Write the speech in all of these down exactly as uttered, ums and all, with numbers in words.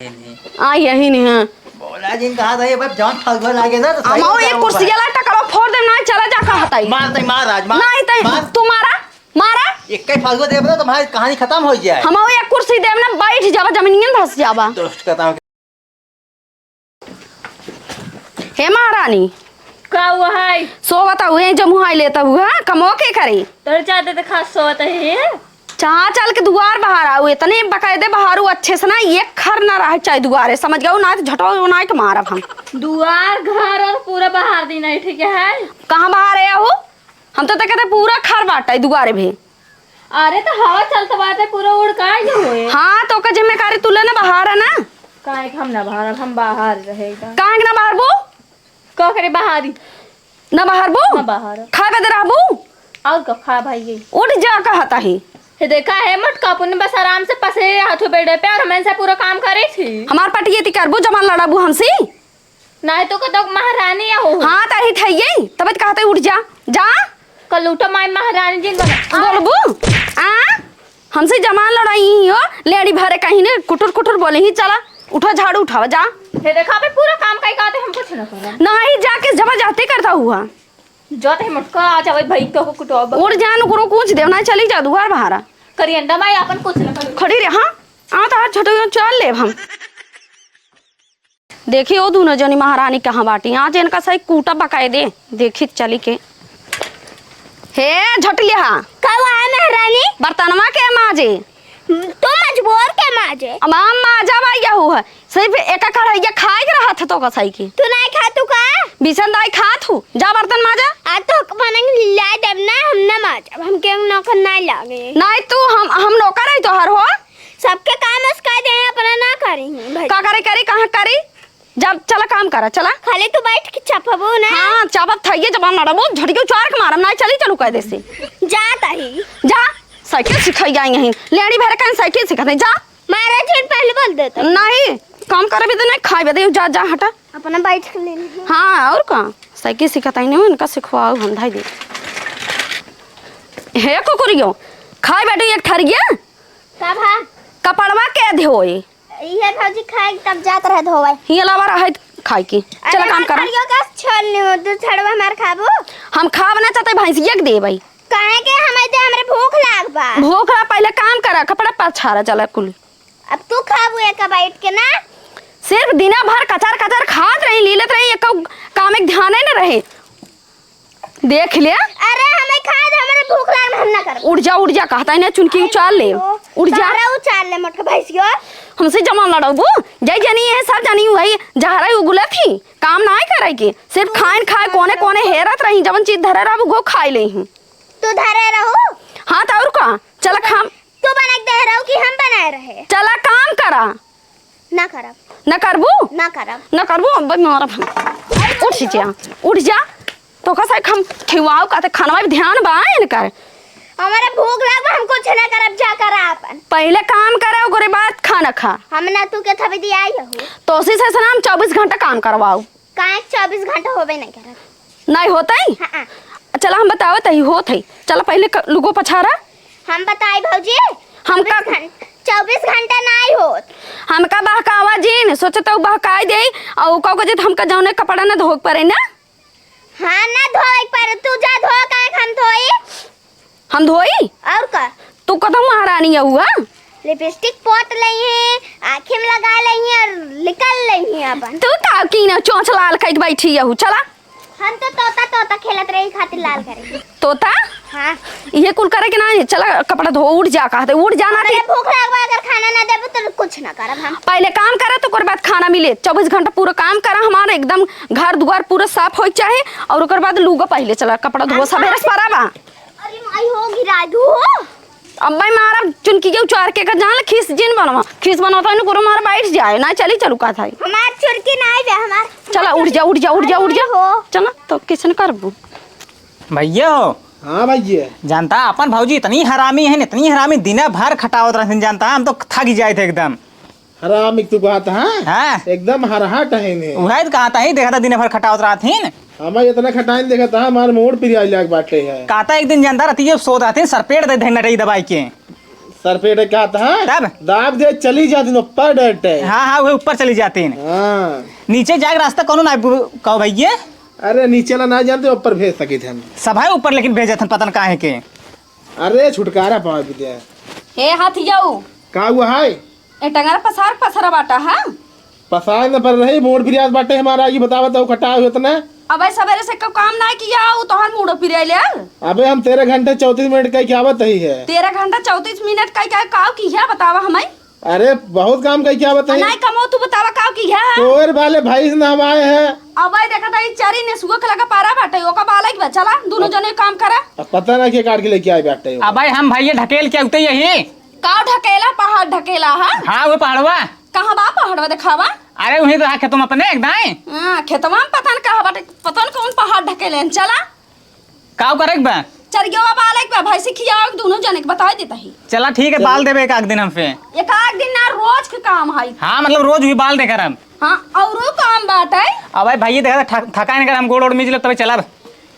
आ, यही नहीं है। बोला जिन कहा था, ये भाई, जौन फगुआ लागे ना, तो सही हम आओ, ये बताऊँ कुर्सी भाई। जला टकरो फोड़ दे, ना चला जा, कहा ताई। मार ताई, मार आज, मार, नहीं ताई, मार। तू मारा, मारा। एक ही फगुआ देब ना, तुम्हारी कहानी खत्म हो जाए। हम आओ, ये कुर्सी देब ना, बैठ जावा, जमीनियन धस जावा। दुष्ट कथाओं के। हे महारानी। का हुआ है? सो बताऊ, ये जो मुहाई लेता हुआ, कमो के करे? तोर चाहते तो खास सोवत है। चाह चल के दुआर बहार आऊ, इतने बकायदे बहारू अच्छे से ना, एक खर ना रहे चाहे दुआरे, समझ गऊ ना, तो झटो ना के मारब हम। दुआर घर और पूरा बहार दी नहीं, ठीक है? कहाँ बहार है हो? हम तो, तो कहते पूरा खर बाटा है दुआरे भी। अरे तो हवा चलत बाटे, पूरा उड़ का ये होए? हाँ, तो ओकर जिम्मेदारी तू ले ना, बहार है ना। काहे के हम ना बहारब, हम बाहर रहे एकदम। काहे के ना बहारबू? का करे बहारी? ना बहारबू? ना बहार। खाए बदे रहबू? और का खा भाई ये? उठ जा कहता ही। हे देखा है मोटका, अपन बस आराम से पसरे रहत हो बेडे पे और हम इनसे पूरा काम करे थी। हमार पटिये ती करबू, जमान लड़ाबू हमसे? नाहीं तो कतो महारानी या हो। हाँ, त ही थइये, तब त कहते उठ जा, जा। कल उठो माई महारानी जी बना। बोलबू? आ? हमसे जमान लड़ाई हो, लेडी भरे कहीं ने कुटुर कुटुर बोले ही, चला, उठो झाड़ू उठावा, जा। हे देखा, अबे पूरा काम काई कहते हम कुछ ना करब। नाहीं, जाके जबरदस्ती करता हुआ। जाते हम का आ जावे भाई तो कुटो अब। उठ जा, नुकरो कुछ देव ना, चली जा दुआर बहारा। करियंदा माई अपन कुछ ना करी। खड़ी रे, हाँ? आ तो हाथ छोटे चल लेब हम। देखी ओ दुनो जनी महारानी कहाँ बाटी, आज इनका सही कूटा बकाए दे। देखी चली के। हे झटलिया। का हुआ है महारानी? बर्तनवा के माजे? तो मजबूर के माजे? अब हम माजा बा यहू है। सिर्फ एक कढ़ैया खाए के रहत है तो का सही के। तू नहीं खा तू का? बिसन दाई खात हूँ। जा बर्तन माजा। आ तो बनंग लाई देब ना, हम ना माजब। हम के नौकर नहीं लागे। नहीं तू, हम, हम नौकर है तोहर हो। सबके काम उसका दे, अपना ना करी हैं भाई। का करे करी, कहाँ करी? जब चला काम करा, चला। खाली तू बैठ के चपबो ना। हाँ, चपत थइये जबान लड़बो, झड़ियो चार के मारम ना, चली चलू कह दे से। जा ताही। जा, साइकिल सिखाई जाएंगे ही। लेडी भर कहीं साइकिल सिखाते, जा। मारा झेन पहले बोल देता। नहीं, काम करे भी तो नहीं, खाए भी दे, जा, जा, हटा। अपना बैठ के ले ले। हाँ, और का? साइकिल सिखाता ही नहीं, इनका सिखवाओ, हम धाई दे। हे कुकुरियो, खाए बैठे एक ठरिया। का भा? कपड़वा के धोए? इहे भौजी खाए के तब जात रहे धोवे। हियाँ लावा रहे खाए के। अरे चला काम हमार करा। थरियो का छोल लियो, तू छड़वा हमार खाबो? हम खाब ना चाहते, भैंसिया के देबै। काहे के हमारे दे, हमरे भूख लाग बा। भूख ला, पहले काम करा, कपड़ा पछारा, चला कुल। अब तू खाबू एक बैठ के ना? सिर्फ दिना भर कचर कचर खात रही, लीलत रही, एक काम एक ध्यान ही न रहे। देख ले। अरे, हमें खाए दे, हमरे भूख लागल, हम ना करब। उठ जा, उठ जा, कहता है ना, चुनकी उचार ले। उठ जा। सारा उचार ले, मोटका भैंसियो। हमसे जमा लड़ाऊ, जय जनी है, सब जनी वही जहरा उगुलत ही, काम ना करे के, सिर्फ खाइन खाए, कोने कोने हेरत रही, जवन चीज धरे रहबू, वो खाए ले ही। तू धरे रहू? हाँ, तो और का? चला खा। तू बना के दे रहू कि हम बनाए रहे? चला काम करा। ना करब। ना करबू? ना करब। ना करबू, अब मारब हम। उठ जा, उठ जा। तो का साइक हम खिवाओ का, ते खानवा भी ध्यान बा इनकर। हमारे भूख लाग बा, हम कुछ ना करब, जा करा अपन। पहले काम करा, ओकरे बाद खाना खा। हम ना तू के थबी दिया ही हूँ। तो उसी से ना हम चउबीस घंटा काम करवाओ। काहे चउबीस घंटा होबे नहीं करत? नहीं होत है? हाँ। चला हम बतावत है, होत है। चला पहले क-, लुगो पछारा। हम बताई भौजी, हमका चउबीस घं-, चउबीस घंटा नहीं होत। हमका बहकावा जिन, सोचत हूँ बहकाई दे, और का को जे हमका जौने कपड़ा ना धोक पड़े ना। हाँ ना धोए पड़े, तू जा धो, काहे हम धोई? हम धोई? और का? तू कतहु महारानी अउआ? लिपस्टिक पोत लई है, आँखी में लगा लई है और निकल लई है अपन। तू का की ना चोंच लाल कइके बैठी यहू, चला। हम तो तोता, तोता खेलत रही खातिर लाल करे। तोता? हाँ। ये कुल करे के ना है, चला कपड़ा धो, उठ जा, कहते उठ जा ना। अरे भूख लगबा, अगर खाना ना देबो तो कुछ ना करब हम। पहले काम करा तो ओकर बाद खाना मिले। चउबीस घंटा पूरा काम करा, हमार एकदम घर दुआर पूरा साफ होए चाहे, और ओकर बाद लूगा पहले चला कपड़ा धो, हम सबेरे साफ सवेरा बा। अरे माई हो गिरा दू। अब भाई मारा चुनकी के उचार के का जान ले खीस जिन बनवा। खीस बनवा तो इनको मार बैठ जाए ना, चली चलू का थाई। हमार चुनकी ना आइबे हमार। चला उठ जा, उठ जा, उठ जा, उठ जा। हो। चला तो किसन करबू। भैया। हाँ भैया। जानता अपन भौजी इतनी हरामी है, इतनी हरामी, दिन भर खटावत रहती जानता, हम तो थक जाए थे एकदम। हरामी तू कहत हाँ? हाँ। एकदम हरहट है ने। उहे तो कहत ही, देखत दिन भर खटावत रहत हीन। हमें इतना खटाइन देखत हाँ, हमार मूड पिरियाइ लाग बाटे है। कहत एक दिन जानता रहती, ये सोत रहत हीन, सर पेट दे दे नटई दबाई के। सर पे अटैक कहत है? तब? दाब दे, चली जाती न ऊपर डटे। हाँ, हाँ, वह ऊपर चली जाती हैं। हाँ। नीचे जाए के रास्ता कौनो ना बु-, कहो भैया? अरे, नीचे ला ना जानते, ऊपर भेज सकित हम। सब है ऊपर, लेकिन भेजत हन, पता न काहे के। अरे, छुटकारा पावे विद्या। हे हाथियऊ। का हुआ है? ए टंगरा पसार पसरा बाटा, हाँ? पसार न पर रही, मोड़ पिरात बाटे हमारा, ये बतावत हो, खटा हुआ इतना। अबे, सवेरे से को काम ना किया, वो तोहर मूड़ो पिराइले। अबे, हम तेरह घंटे चौंतीस मिनट कह के आवत ही है। तेरह घंटा चौंतीस मिनट कह के काव किया, बतावा हमें। अरे, बहुत काम कह के आवत ही। नहीं कमो, तू बतावा काव किया। तोर वाले भाई से नहवाए है। अबे, देखा था, ये चरी ने सुअक लगा पारा बाटे, ओका बालक बा, चला, दोनों जने काम करा। अब पता ना के काट के लेके आए बाटे। अबे, हम भैया ढकेल के उते यही। का ढकेला, पहाड़ ढकेला, हाँ? हाँ, वो पहाड़वा। कहाँ बा पहाड़वा, देखावा। अरे, वहीं रहा खेतवा में अपने, एक दाएं। हाँ, खेतवा में पता न कहाँ बाटे, पता न कौन पहाड़ ढकेले हैं। चला। काव करे के बा? चरियो बा, बालक बा, भैंसी खियाओ, दोनों जने के बताई देता ही। चला, ठीक है, चल। बाल देबे एक आध दिन हम पे। एक आध दिन ना, रोज के काम है। हाँ, मतलब, रोज भी बाल दे करम। हाँ, औरो काम बाटे। अबे भैया, देखा, थक-, थकान कर हम गोड़ ओड़ मिज लेब, तबे चलब।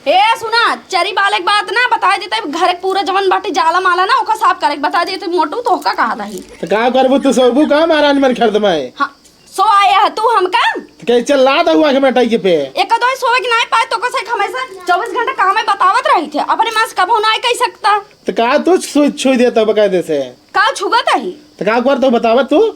ए, सुना, चरी बाले के बात ना, बताई देते, घर के पूरा जवन बाटे जाला माला ना, ओका साफ करे के बताई देते, मोटू तो ओका कहा था ही। तो का करबू तू, सोबू का महाराज मन खरीद में? हाँ, सो आया है तू हमका? तो कह चल ला दहुआ के बेटाई के पे। एक दो सोवे के नाई पाए, तो ओका से हमेशा चौबीस घंटा काम में बतावत रही थे, अपने मन से कबहू नाई कह सकता। तो का तू छुई, छुई देता बकायदे से? का छुगत है? तो का करता बतावा तू?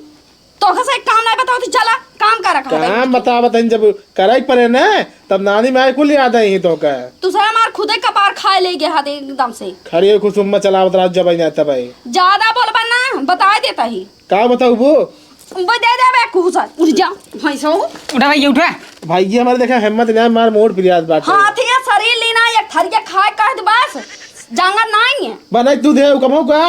तोहका से एक काम नाई बतावत ही, चला, काम करा, कहा था काम ही। बतावत हन, जब करे के पड़े ना, तब नानी माई कुल याद आई ही तोहका। तू से हमार खुदे कपार खाए ले गया हाथ एकदम से। खड़ी होई कुसुम में चलावत रहा, जब आई ना तब आई। ज्यादा बोलबा ना, बताए देता ही। का बताऊ वो? वो दे देबे कुछ, उठ जा, भैंसो। उठा भाई, उठा। भाई, ये हमारे देखा हिम्मत ना, मार मोड़ पिरात बाटे। हाथ ये शरीर लीना, एक थरिया खाए कह दे बस, जांगर नाई है। बनाई तू दे, कमो का?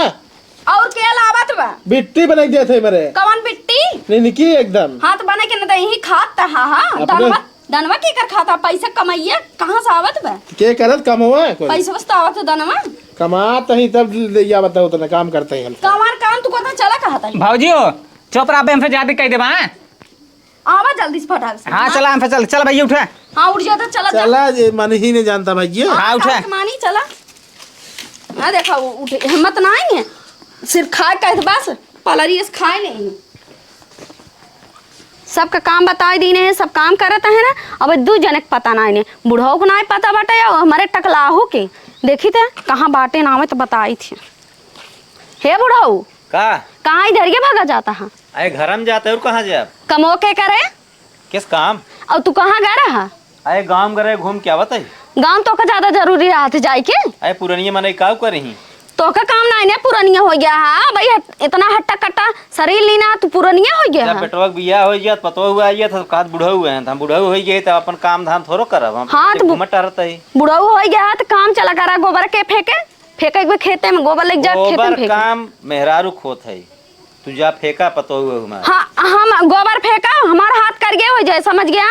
और के लावत बा? बिट्टी बनाई देत है मरे। कवन बिट्टी? नहीं, निकी एकदम। हाँ, तो बना के न दे, यही खात त हा, हा। अपने दनवा, दनवा के कर खाता? पैसा कमाइए, कहाँ से आवत बा? के करत कमवा है कोई? पैसा बस तो आवत है दनवा। कमात ही तब ले या बताओ, तो ना काम करते हैं हम। कवन काम तू करता, चला कहता है। भौजी हो, चुप रह, बे, हमसे ज्यादा कह देबा, हाँ? आवा जल्दी से फटाक से। हाँ, हाँ। चला, हम चल, चल भैया, उठे। हाँ, उठ जाता, चला, चला। चला, ये मन ही नहीं जानता भैया। हाँ, हाँ, उठे। साथ मानी, चला। हाँ, देखा, वो उठे, हिम्मत ना आई है, सिर्फ खाए कहे तो बस, पलरी से खाए नहीं। सबका काम बताए दीने हैं, सब काम करत है ना। अब दू जने के पता ना इन्हें, बुढ़ऊ को ना पता बाटे, और हमारे टकलाहू के। देखी थे, कहाँ बाटे ना आवे तो बताई थी। हे बुढ़ऊ, का? कहाँ इधर ये भागा जाता है? अरे, घर में जाते और कहाँ जाब? कमो के करे? किस काम? और तू कहाँ गए रहा? अरे, गाँव गए रहे, घूम के आवत है। गाँव तोका ज्यादा जरूरी रहत है जाए के? अरे, पुरनिया मनई काउ करही? तोका काम ना है, पुरनिया हो गया है भाई, इतना हट्टा कट्टा शरीर लीना, तू पुरनिया हो गया जब है। बेटवा के बियाह हो गया, पतोह हुआ आइया था, कहत बुढ़ऊ हुए हैं, तो हम बुढ़ऊ हो गए, तो अपन काम धाम थोड़ो करब, हम हाँ, तो तो बु-, घूमत टहरत है। बुढ़ऊ हो गया है, तो काम चला करा, गोबर के फेंके, फेंके एक बेर खेते में, गोबर लेके जा खेते में गोबर फेंके। काम मेहरारू खोत है। तू जा फेंका, पतोहू है हमार। हाँ, हम गोबर फेंका, हमार हाथ करिए हो जाए, समझ गया?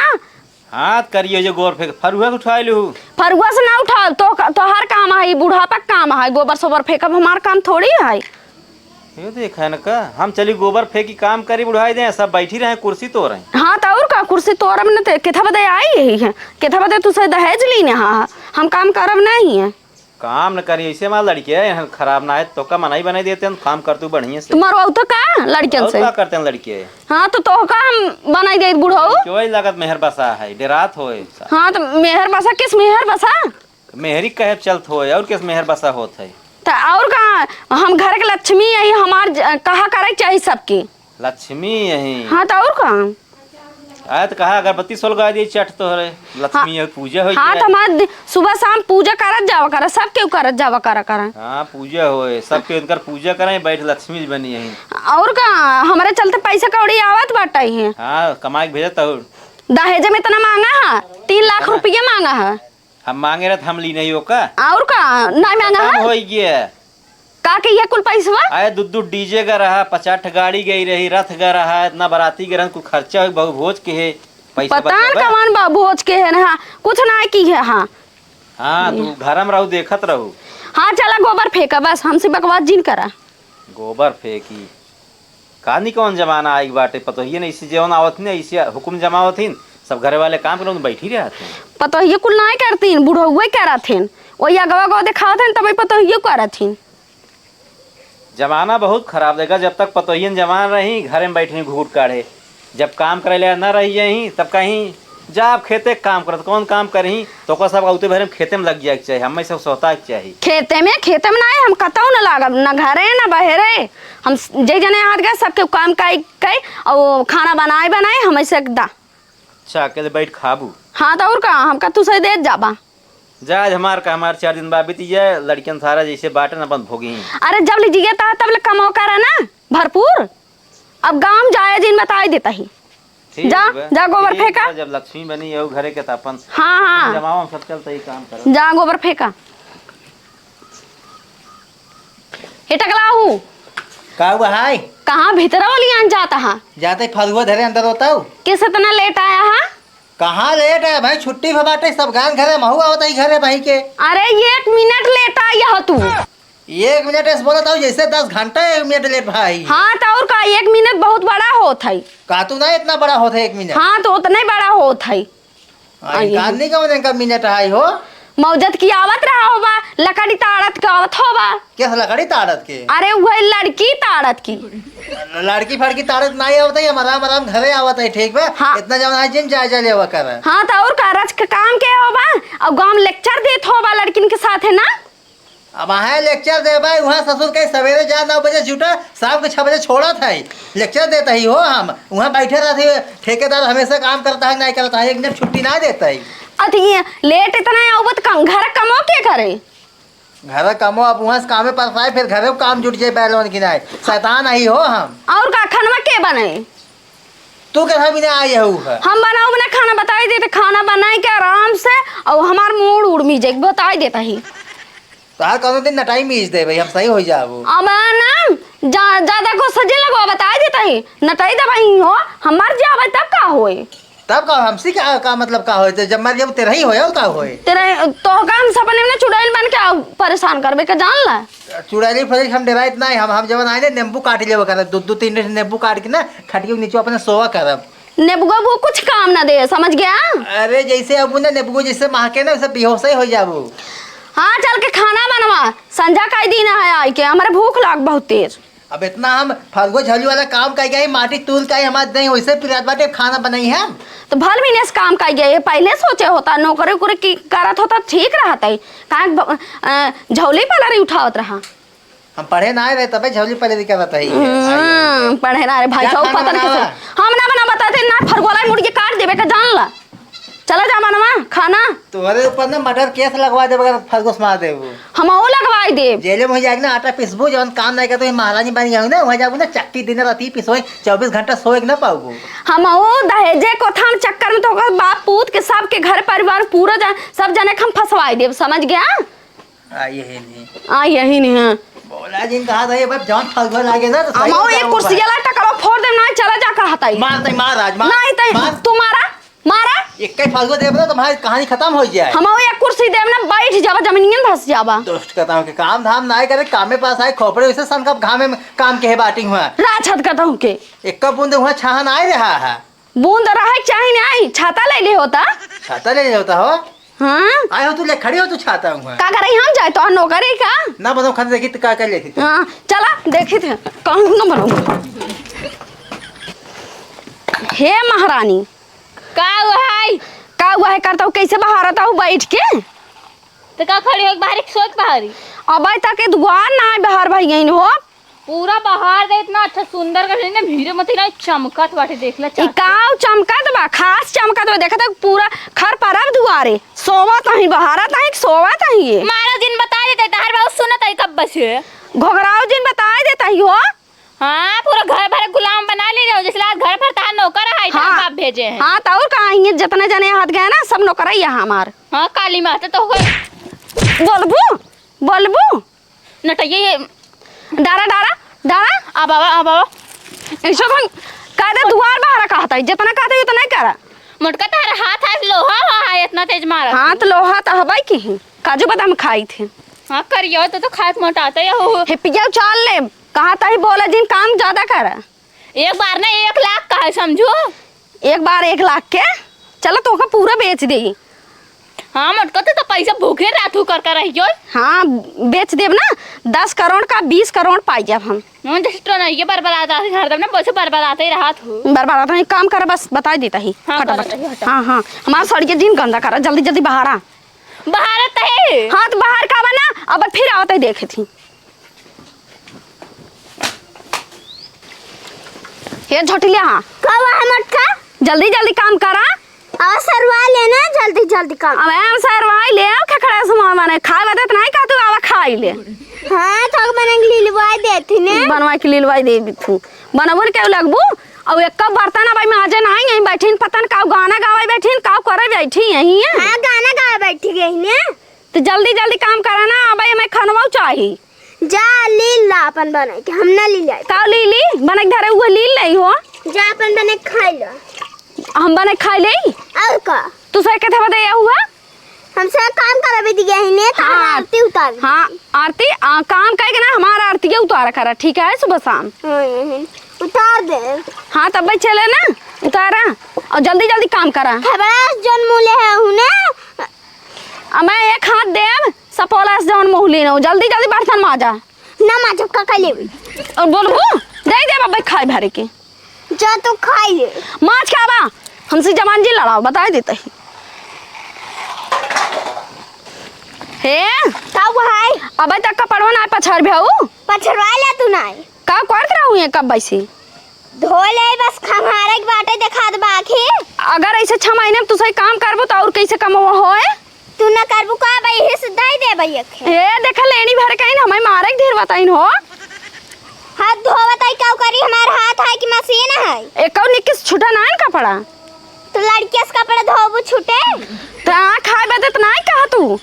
हाथ करिए हो जाए, गोबर फेंक, फरुआ के उठा लू। फरुआ से ना उठाओ, तो, तोहार काम है, बुढ़ापा के काम है, गोबर सोबर फेंकब, हमार काम थोड़ी है। ये देख है न का, हम चली गोबर फेंकी, काम करी, बुढ़ाई दे, सब बैठी रहे कुर्सी तोरे। हाँ, तो और का, कुर्सी तोरब न ते, केथा बदे आई यही है, केथा बदे तू से दहेज लीने, हाँ, हम काम करब नहीं है। काम न करी, ऐसे हमार लड़के हैं, खराब ना है, तोका मनई बनाई देते हैं, काम कर तू बढ़िया से। तुम्हार वो तो का लड़कियन और से? का करते हैं लड़के? हाँ, तो तोहका हम बनाई देत बुढ़ऊ। क्यों ही लागत मेहर बसा है, डेरात होए सा। हाँ, तो मेहर बसा, किस मेहर बसा? मेहरी कहे चलत होए, और किस मेहर बसा होत है? तो और का, हम घर के लक्ष्मी यही, हमार ज-, कहा करे के चाही सबके। लक्ष्मी यही। हाँ, तो और का? आए तो कहा अगरबत्ती सोलगा दिए, चट तोहरे लक्ष्मी हाँ। है, पूजा हो हाँ, जाए। तो हमार दि-, सुबह शाम पूजा करत जावा करा, सब केहू करत जावा करा, करा। हाँ, पूजा होए, सब केहू उनकर पूजा करें, बैठ लक्ष्मी जी बनी यही। और का, हमरे चलते पैसा कौड़ी आवत बाटे ही। हाँ, कमाई के भेजत हो। दहेज में इतना मांगा है, तीन लाख हाँ। रुपया मांगा है। हम मांगे रहे तो हम ली नहीं हो का? और का, नहीं मांगा खत्म है? हो गया। का के ये कुल पैसवा? आए दू दू डीजे का रहा, पचास ठे गाड़ी गई रही, रथ का रहा, इतना बराती के रहन, कुल खर्चा हो, बहु भोज के है, पैसा पता न बचावा। कवन बहु भोज के है ना, कुछ ना की है। हाँ। हाँ, तू घर में रहू, देखत रहू। हाँ, चला गोबर फेंका, बस हमसे बकवास जिन करा। गोबर फेंकी। का नहीं कवन जमाना आई बाटे, पतोहिए नहीं, इसी जवन आवत नहीं, इसी हुकुम जमावत ही, सब घरे वाले काम करो, बैठी रहत हैं। पतोहिए कुल ना करतीन, बुढ़ौए करत हैं। वही अगवा गो देखावत हैं, तब पतोहिए करत हैं। जमाना बहुत खराब, देखा, जब तक पतोहियन जवान रही, घरे में बैठी घूट काढ़े। जब काम करे ले ना रही यही, तब कहीं जा आप खेते काम करत, कौन काम करही? तो ओकर सब औते भरे में खेते में लग जाए के चाही, हमें सब सोता के चाही। खेते में, खेते में ना, हम कतौ न लागब, न घरे, न बहरे। हम स-, जे जने हाथ गए, सबके काम काई, काई, और खाना बनाए, बनाए, हमें से दा। अच्छा, अकेले बैठ खाबू? हाँ, तो और का, हमका तू से देत जाबा। जा, आज हमार का, हमार चार दिन बाद बीती जाए, लड़कियन सारा जैसे बाटन अपन भोगी। अरे, जब लीजिए ता, तब ले कमाओ करा ना, भरपूर। अब गाँव जाए जिन बताई देता ही। ठीक जा, बा। जा, गोबर ठीक फेंका। बा, जब लक्ष्मी बनी हो घरे के, त अपन हाँ, हाँ। जमावा में सब चलता ही काम करो। जा, गोबर फेंका। हे टकलाहू। का हुआ हाय? कहाँ भीतर वाली आन जाता है? जाते फरुआ धरे अंदर होता हूँ। किस इतना लेट आया है? कहाँ लेट है भाई, छुट्टी पे बाटे, सब गान घरे, महू आवत ही घरे भाई के। अरे, एक मिनट लेट आया हो तू। एक मिनट ऐसे बोलत हूँ जैसे दस घंटा एक मिनट लेट भाई। हाँ, तो और का, एक मिनट बहुत बड़ा होत है। का तू ना इतना बड़ा होत है एक मिनट? हाँ, तो उतना ही बड़ा होत है। हाँ, आई इनका है। आदमी का उनका मिनट है हो। मौजत की आवत रहा होबा, लकड़ी ताड़त के आवत होबा। कैसे लकड़ी ताड़त के? अरे, वही लड़की ताड़त की। लड़की फड़की ताड़त नहीं आवत है, हम आराम आराम घरे आवत है, ठीक बा? हाँ। इतना जवन है जिन जायजा लेवा कर। हाँ, तो और का, रच के काम के होबा, और गाँव में लेक्चर देत होबा लड़किन के साथ, है ना? अब आहे लेक्चर देबे, वहाँ ससुर के सवेरे जा नौ बजे जुटा, शाम के छः बजे छोड़त है। लेक्चर देत ही हो हम, वहाँ बैठे रहत ही, ठेकेदार हमेशा काम करता है, नहीं करता है, एक मिनट छुट्टी ना देता है। अति ये लेट इतना है, अब तो कम, घर कमो के करे? घर कमो, अब वहाँ से कामे पर आए, फिर घरे काम जुट जाए, बैलोन की नहीं, शैतान ही हो हम। और का, खनवा के बने? तू के भाभी ना आई हऊ है? हम बनाऊ बना खाना बताई देते, खाना बनाई के आराम से, और हमार मूड उड़ मी जाए, बताई देता ही। तोहार कौनो दिन नटाई मीज देबे, हम सही हो जाबो। अब ना, जा-, ज्यादा गुस्सा जे लगवा, बताई देता ही, नटाई दबाई हो, हम मर जाबे तब का होए? तब का, हमसे का, का मतलब का होए? तो जब मर जाबो तेरा ही होए, और का होए? तेरे, तो का हम सपने में ना चुड़ैल बन के आ-, परेशान करबे के जान ला? चुड़ैली फुड़ैली हम डराइत नहीं, हम, हम जवन आए ने नींबू काट लेबे करब, दो, दो तीन ठे नींबू काट के ना खटिया के नीचे अपने सोवा करब। नेबुआ वो कुछ काम ना दे, समझ गया? अरे जैसे अब ना नेबुआ जैसे महके ना, वैसे बेहोश ही हो जाबो। हाँ, चल के खाना बनवा, संझा का ही दिन है आई के, हमारे भूख लाग बहुत तेज। अब इतना हम फरगो झौली वाला काम कर गए, माटी तूल के आई, हमारे नहीं वैसे पिरात बाटे, खाना बनाई है। तो भल भी नेस काम कर गए, पहले सोचे होता, नौकरी उकरी की करत होता, ठीक रहत है। कहाँ ब-, अ, झौली पलरी उठावत रहा। हम पढ़े ना आए रहे, तबे झौली पलरी करत है। हम्म, पढ़े ना रे भाई, क्या झौल खाना पतन के बनावा? सब। हम ना बना बताते, ना फरगोला मुड़ के काट देबे का जान ला। चला जा मनवा, खाना। तोहरे ऊपर ना मर्डर केस लगवा देबे, अगर फरगोस मार देबू। हम वो लगवाई देब। जेले में जाके ना आटा पीसबू, जौन काम नहीं करते, महारानी बन गई ना, वहाँ जाबू ना चक्की दिन रात ही पिसोए, चउबीस घंटा सोए के ना पाबू। हम वो दहेजे कोथाम चक्कर में तो ओकर बाप पूत के सबके घर परिवार पूरा जन, सब जने के हम फंसवाई देब, समझ गया? आ, यही नहीं। आ, यही नहीं है। बोला जिन कहा था, ये बात जौन फरगो लागे ना, तो सही हम वो एक बताऊँ कुर्सी भाई। जला टकलो फोड़ देब ना, चला जा कहता ही। मार तई, मार आज, मार। नहीं तई, मार। तू मारा, मारा। एक कई फरगो देब ना, तुम्हारी कहानी खत्म हो जाए। हम वो एक कुर्सी देब ना, बैठ जाबा, जमीनियन धस जाबा। दुष्ट कहता हूँ कि काम धाम ना करे, कामे पास आए, खोपड़े उसे सन कब घामे में काम के है बाटी हुआ। राछत कहता हूँ के। एक बूंद हुआ छाहा ना आए रहा है। बूंद रहे चाहे नहीं, छाता ले ले होता। छाता ले ले होता हो? हाँ। आए हो तू ले खड़ी हो तू छाता हुआ। का करे हम जाए तो नौकरी का? ना बनाओ खाते देखी तो का कर लेती तू। हाँ, चला देखी थे, कहूँ ना बनाओ। हे महारानी। का हुआ है? का हुआ है करता हूँ, कैसे बहारता हूँ बैठ के? तो का खड़ी हो बाहर एक सोच बाहरी? अबे तक के दुआर ना आए बाहर भाई यहीं हो। पूरा बहार दे, इतना अच्छा सुंदर कर ना, भीड़े मत ना चमकत बाटे, देख ले ई चाचा। काव चमकत बा, खास चमकत बा, देखत है पूरा खर परब दुआरे, सोवत ही, बहारत ही, सोवत ही ये। मारा जिन बता देते, तहार बाबू सुनत है कब से। घोघराव जिन बता देता ही हो। हाँ, पूरा घर भर गुलाम बना ले जाओ, जैसे आज घर भर तहार नौकर है, तहार हाँ। बाप भेजे हैं। हाँ, तो और कहाँ, ये जितने जने हाथ गए ना, सब नौकर ही है हमार। हाँ, काली माता तो हो गई। बोलबू, बोलबू। नटैया ये। डारा, डारा, डारा। आ बाबा, आ बाबा। ऐसे तो कहते दुआर बाहर कहता है, जितना कहता है उतना ही करा। मोटका तारा हाथ है लोहा हुआ है, इतना तेज मारा। हाथ लोहा तो हवाई की है, काजू बादाम खाई थे। हाँ, करियो तो, तो खाए के मोटाते हो। हे पिया चाल ले, कहा ताही बोला जिन काम ज्यादा करा। एक बार ना एक लाख का है, समझू? एक बार एक लाख के? चला, तोहका पूरा बेच देई। हाँ, मोटका, तू तो पैसा भूखे रात हो कर कर रही हो। हाँ, बेच देब ना, दस करोड़ का बीस करोड़ पाई जाब हम। मोहन जैसे तो नहीं, ये बरबरात आते हरदम ना, बस बरबराते ही रहत हो। बरबरात नहीं, काम कर, बस बताई देता ही। हाँ, फटाफट। बताई, हटा। हाँ, हाँ, हमार सड़िया जिन गंदा करा, जल्दी, जल्दी बाहर आ। बाहर आते हैं। हाँ, तो बाहर का बना, अब फिर आवत ही देखे थी। ये झोटिलिया, हाँ। का हुआ है मोटका? जल्दी, जल्दी काम करा। अब सरवा लेना, जल्दी, जल्दी काम। अब हम सरवाई ले, अब खखड़ा सुमा माने, खाए बदत नहीं का तू, अब खाई ले। हाँ, तो बना के लिलवाई देती ने। बनवा के लिलवाई दे दी तू। बनबुन के लगबू, और एक बर्तन अब माजे नहीं, यहीं बैठीन, पता न काऊ गाना गावे बैठीन, काऊ करे बैठी यहीं है। हाँ, गाना गावे बैठी गई ने। तो जल्दी, जल्दी काम करा ना, अब हमें खनवा चाही। जा, लील ला अपन बनाई के, हम ना लील आई। का लीली? बनाई के धरे हुए लील नहीं हो। जा, अपन बनाई के खाई ला। हम बनाई के खाई ले? और का? तू सही कहते बता हुआ? हमसे काम करबे दिया ही ने, तो हम हाँ। आरती उतार दी। हाँ, आरती, आ, काम कहे के ना, हमारा आरती के उतारा करा, ठीक है, सुबह शाम। हाँ, यही। उतार दे। हाँ, तब भाई चले ना, उतारा। और जल्दी, जल्दी काम करा। खबरा जौन मुँह ले है, उन्हें अब मैं एक हाथ देब, सपोलस जौन मुँह लीनो, जल्दी जल्दी बर्तन माजा। ना माजब का कर लेबी। और बोलबू, दे दे बाबा खाए भरे के। जा तू खाई ले। माज के आवा, हमसे जबान जी लड़ाओ, बताए देते ही। हे, का हुआ है? अबे तक का पढ़वा ना पछार भी हऊ? पछरवा ले तू ना। का करत रहू है कब वैसे? धो ले, बस खंगारे के बाटे, देखा दे बाकी। अगर ऐसे छह महीने में तू सही काम करबो तो और कैसे कमवा होए? तू ना करबू का, भाई, हिस दे दे भाई एक। ए, देख लेनी भर कहीं हमें मारे के ढेर बताइन हो। हाथ धोवत आई, का करी, हमार हाथ है कि मशीन है? एको निक छूटा ना है कपड़ा। तो लड़किया से कपड़ा धोबू छूटे? तो आ खाए बदत ना है कहा तू?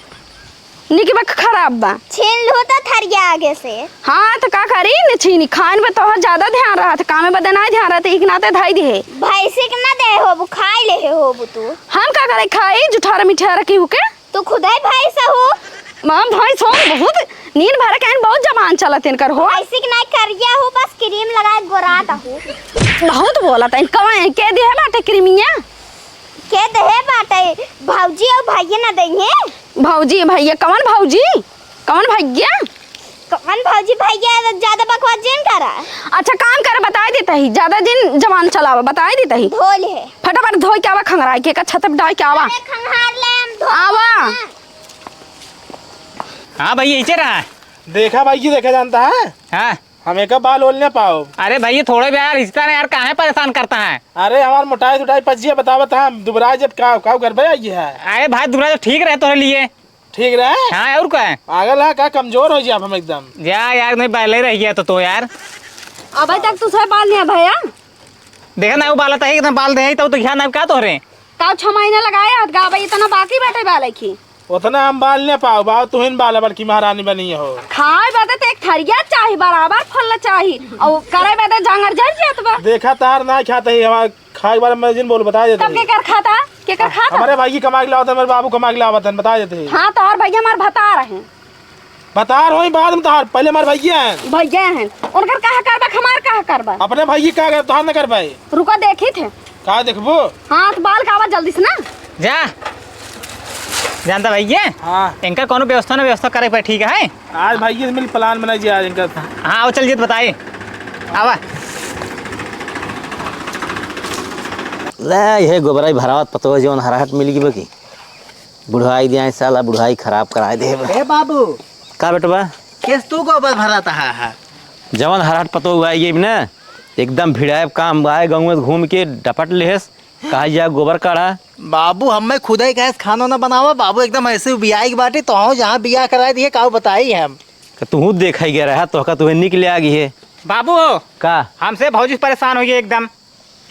निकी बक खराब बा। छीन लू तो थरिया आगे से। हाँ, तो का करी, ने छीनी खान में तोहर ज्यादा ध्यान रहत, कामे बदे ना ध्यान रहत, एक नाते धाई दिहे। भैंसी के ना दे होबू, खाई ले होबू तू। हम का करे खाई, जुठार मिठार की हुके? तू खुदे भैंस हो। माँ भैंस हो, बहुत नींद भर के आइन, बहुत जबान चलत इनकर हो। भैंसी के ना करिया हो, बस क्रीम लगा के गोरात हो। बहुत बोलत है, कवा के दिहे बाटे क्रीमिया? के देहे बाटे? भौजी और भैया ना देहे। भौजी, भैया, कवन भौजी? कवन भैया? कवन भौजी भैया? ज्यादा बकवास जिन करा। अच्छा, काम कर, बताई देता ही, ज्यादा जिन जबान चलावा, बताई देता ही। धो ले। फटाफट धोई के आवा, खंगराई के का छत पे डाई के आवा। अरे, खंगार ले, हम धो आवा। हाँ भैया, इचे रहा। देखा भाई, ये देखा जानता है? हाँ। हम एक बाल ओल न पाओ। अरे भैया, थोड़े भी यार, इस तरह यार, काहे परेशान करता है? अरे, हमार मोटाई सुटाई पच जिया, बतावत हम, दुबराए जब का, का गड़बड़ आई है? अरे भाई, दुबराए जब ठीक रहे तोहरे लिए। ठीक रहे? हाँ, और का है? पागल है का, कमजोर हो जाब हम एकदम। जा यार, नहीं, पहले रह गया तो, तो यार। अबे तक तुझे बाल नहीं है भैया। देखा ना, वो बाल आता है, इतना बाल दे, तब तो ध्यान ना का तोहरे। ताऊ छह महीने लगाए हाथ गा, अबे इतना बाकी बैठे बाल है की? उतना हम बाल न पाओ, बाओ तुहिन बाल बड़की महारानी बनी हो। खाए बदे तो एक थरिया चाही, बराबर फल चाही, और करे बदे जांगर जर जात बा। देखा तार ना खाता ही, हमार खाए के बारे में जिन बोल बता देते तब ही। केकर खाता? केकर खाता? हमारे भाई की कमा के लावत है, मेरे बाबू कमा के लावत है, बता देते ही। हाँ, तोहर भैया हमार भतार है। भतार होई बाद में तोहार, पहले हमार भैया है। भैया है, उनकर कहा करबा, हमार कहा करबा? अपने भाई की का कर, तोहार न कर पाए। रुका देखी थे। का देखबो? हाँ, तो बाल कावा जल्दी से ना। जा। जानता भैया? हाँ। इनका कोनो व्यवस्था ना व्यवस्था करे पे ठीक है? आज भाई ये मिल प्लान बनाई जी आज इनका। हाँ, आओ चल जी, बताई। आवा। ले, ये गोबराई भरावत पतो जौन हराहट मिल गई बा की। बुढ़ाई दिया साला, बुढ़ाई खराब कराए दे बा। ए बाबू। का बेटवा? केस तू गोबर भरात हा, हा। जवन हराहट पतो हुआ ये ना, एकदम भिड़ाए काम आए, गाँव में घूम के डपट लेहस। कहा जा गोबर काढ़ा। बाबू, हमें खुदे गैस खाना ना बनावा। बाबू, एकदम ऐसे बियाह की बाटी, तो हम जहाँ बियाह कराए दिए, काऊ बताई हम। का तुहू देखा ही गया रहा, तो का तुहे निकले आ गई है। बाबू हो। का? हमसे भौजी से परेशान हो गए एकदम।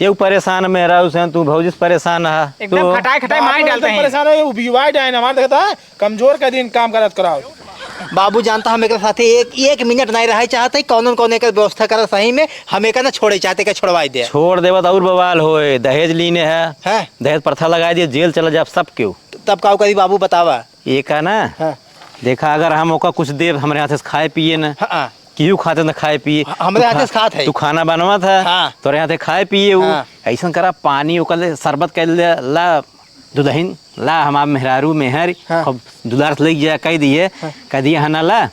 ये परेशान में रहा, उसे तू भौजी से परेशान है। एकदम तो खटाई, खटाई मार बाबू, डालते एकदम हैं। परेशान है, ये उबिवाई डाइन हमारे देखता है। कमजोर का दिन काम करत कराओ। बाबू जानता हम एकरा साथे एक, एक मिनट नहीं रहे चाहते, कौन कौन एकर व्यवस्था करा सही में, हम एकर ना छोड़े चाहते, एकर छोड़वाई दे। छोड़ देबा तो और बवाल होए, दहेज लीने है, हैं? दहेज प्रथा लगाई दिए, जेल चला जाब सब केहू। तब का करी बाबू बतावा? ये का ना, हाँ। देखा अगर हम ओका कुछ देब, हमरे हाथे से खाए पिए ना, हाँ। केहू खाते ना खाए पिए। ह-, हमरे तू हाथे खा-, से खात है। तू खाना बनवा था, हाँ। तोरे हाथे खाए पिए उ। हाँ। ऐसन करा पानी ओकर ले, शरबत कर ले, ला दुल्हन ला, हमार मेहरारू मेहर, हाँ। खूब दुलार से लेके जा, कह दिए, हाँ। कह दिए, "हाँ ना ला,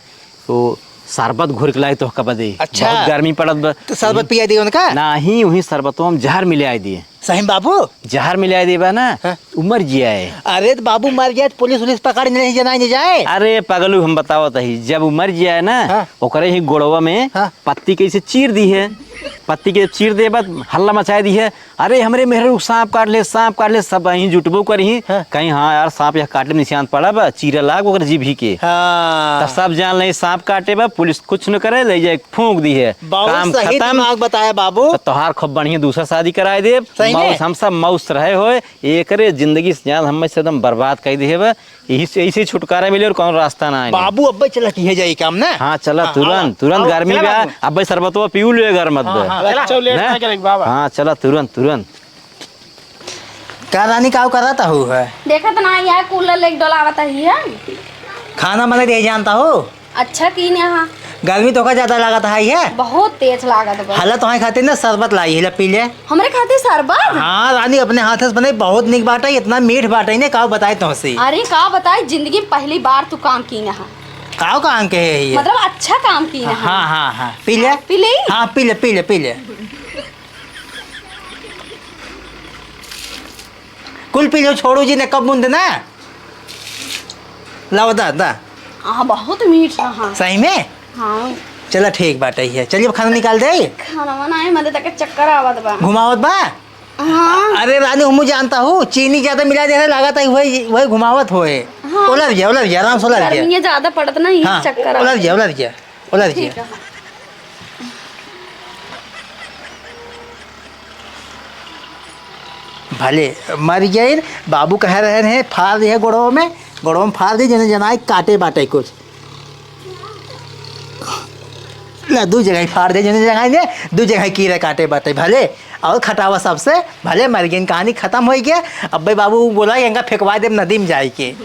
तो शरबत घोर के लाई तोहका बदे। अच्छा। बहुत गर्मी पड़त बा। तो शरबत पिया दिए उनका? नाही, उही शरबतवा में जहर मिलाइ दिए। सही में बाबू? जहर मिलाइ देबा ना, हाँ। उ मर जियाए। अरे तो बाबू मर जाए तो पुलिस उलिस पकड़ नहीं जाए, नहीं जाए। अरे पगलू, हम बतावत ही, जब उ मर जियाए ना, हाँ। ओकरे ही गोड़वा में हाँ। पत्ती के ऐसे चीर दिहे। पत्ती के चीर देबा, हल्ला मचाइ दिहे, "अरे हमरे मेहरारू के सांप काट ले, सांप काट ले।" सब वहीं जुटबो करिहीं, हाँ। कहीं, "हाँ यार, सांप यह काटे में निशान पड़ा बा, चीरा लाग ओकर जीभी के।" हाँ। तब सब जान ले सांप काटे बा, पुलिस कुछ न करे, ले जाए फूंक दिहे, बहुत काम सही खत्म। दिमाग बताया बाबू। तो तोहार खूब बढ़िया दूसरा शादी कराए देब। सही में? मौस, हम सब मौस रहे होए, एकरे जिंदगी से जान हमें से एकदम बर्बाद कर दिहे बा। यही से, यही से छुटकारा मिले और कौनो रास्ता ना आए। बाबू, अब्बे चला किहे जाई काम ना। हाँ, चला हाँ, तुरंत, हाँ, तुरंत, हाँ, गर्मी चला बा, बाबू। अब्बे शरबतवा पीऊ ले गर्मत हाँ, बे। हाँ, चला, चला, लेट ना? ना करे बाबा। हाँ, चला तुरंत, तुरंत। का रानी, काव करत हऊ है? देखत ना, यहाँ कूलर लेके डोलावत ही है। खाना बने दे जानता हो? अच्छा कीन्या हा। गर्मी तोहका ज्यादा लागत है, है? बहुत तेज लागत बा। हाला तोहरे खातिर ना शरबत लाई है, ला पी ले। हमरे खातिर शरबत? हाँ रानी, अपने हाथे से बने, बहुत निक बाटे, इतना मीठ बाटे ने, काव बताई तोहसे। अरे का बताई, जिंदगी में पहली बार तू काम कीन्या हा। काव काम के है ये? मतलब अच्छा काम कीन्या हा। हाँ, हाँ, हाँ, पी ले। पी ले? हाँ, पी ले, पी ले, पी ले। कुल पी लो, छोड़ू जी ने कब मुंद ना। लाओ दा, दा। हाँ, बहुत मीठ रहा। सही में? हाँ। चला ठीक बाटे है। चलिए अब खाना निकाल दे। खाना वाना है, मने तक चक्कर आवत बा। घुमावत बा? हाँ। अरे रानी, हमू जानता हूँ, चीनी ज्यादा मिला दे रहे, लागत है वही, वही घुमावत होए। हाँ। उलझ गया, उलझ गया, आराम से उलझ गया। गर्मी ज्यादा पड़त नहीं, हाँ, चक्कर आवत। उलझ गया, उलझ गया, उलझ गया। ठीक है। भले मर गए, बाबू कह रहे हैं, फाड़ दिए गोड़ों में, गोड़ों में फाड़ दिए, जने जनाए काटे बाटे कुछ। ला, दू जगह फाड़ दे, जने जनाए ने, दू जगह कीड़ा काटे बाटे, भले और खटावा सबसे, भले मर गए, कहानी खत्म हो गया। अब भाई बाबू बोला कि इनका फेंकवा दे नदी में जाए के।